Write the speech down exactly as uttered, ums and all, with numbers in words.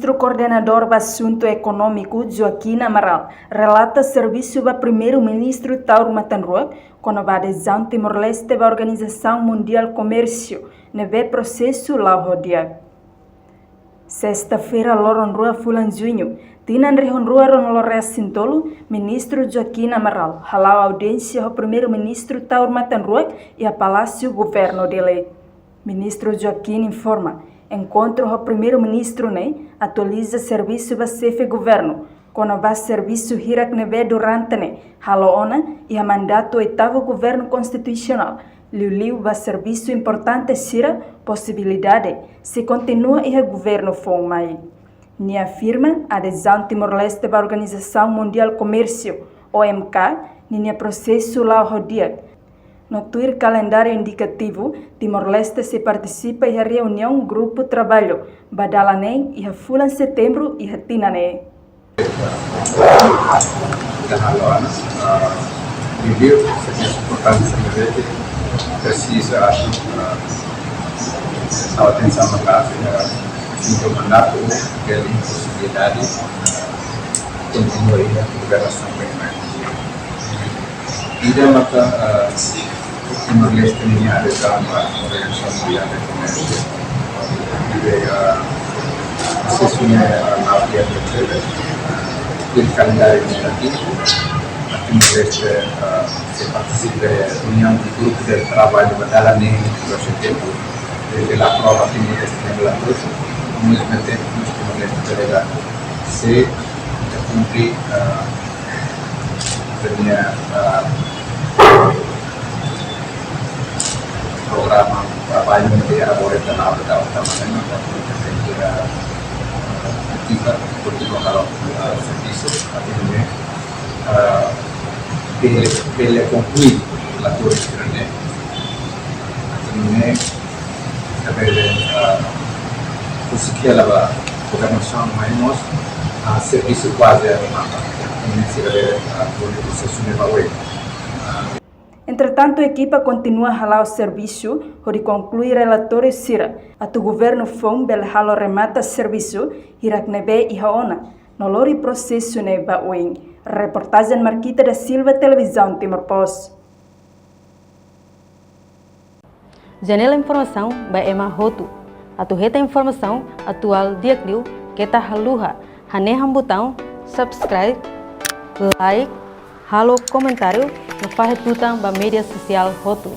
Ministru Koordenadór ba Asuntu Ekonómiku, Joaquim Amaral, relata servisu ba Primeiru-Ministru Taur Matan Ruak, kona-ba adezaun Timor-Leste ba Organizasaun Mundiál Komérsiu, ne'ebé prosesu la'o ho di'ak. Sesta-feira, loron rua fulan Juñu, tinan rihun rua ruanulu resin tolu, Ministru Joaquim Amaral hala'o audiénsia ho Primeiru-Ministru Taur Matan Ruak iha Palásiu Governu Dili. Ministru Joaquim informa, enkontru ho Primeiru-Ministru ne'e atualiza servisu ba Xefe Governu kona-ba servisu hirak ne'ebé durante ne'e halo ona iha mandatu oitavu Governu Konstitusionál, liuliu ba servisu importante sira, posibilidade sei kontinua iha governu foun mai. Nia afirma adezaun Timor-Leste ba Organizasaun Mundiál Komérsiu, O M K, ninia prosesu la'o ho di'ak. No tuir kalendáriu indikativu, Timor-Leste sei partisipa iha reuniaun grupu traballu ba dala neen iha fulan Setembru iha tinan ne'e. Ita halo ona, ah, review, se importánsia ne'ebé presiza, ah, atensaun maka'as, ah, fim do mandato, bele posibilidade, ah, kontinua iha governasaun bem mais. Ida maka, ah, Timor-Leste ninia adezaun ba Organizasaun Mundiál Komérsiu. Ida, ah, prosesu ne'e, ah, na via de, ah, iha kalendáriu indikativu, ah, Timor-Leste, ah, sei partisipa reuniaun de grupu de traballu ba dala neen, durante tempu, desde la prova Timor-Leste ne'e la terus, ao mesmo tempo, Timor-Leste delegadu sei kumpre, ah, ninia, ah, programa traballu ne'ebé agora ita na hora da, da manhã, ita tenke, ah, ativa, kontinua halo, ah, servisu, atu nune'e, ah, bele, bele konklui la tuir sira-ne'e. Atu nune'e, ita bele, ah, husik hela ba governasaun mai mós, ah, servisu kuaze remata. Entaun, sira bele, ah, bele prosesu ne'e ba oin. Ah. Entretantu, ekipa kontinua hala'o servisu hodi konklui relatóriu sira, atu governu foun bele halo remata servisu hirak ne'ebé iha ona, no lori prosesu ne'e ba oin. Reportajen Marquita da Silva, Televizaun Timor Post. Janela informasaun ba ema hotu. Atu hetan informasaun atuál di'ak liu, keta haluha hanehan butaun subscribe, like, halo komentáriu, no fahe tutan ba média sosiál hotu.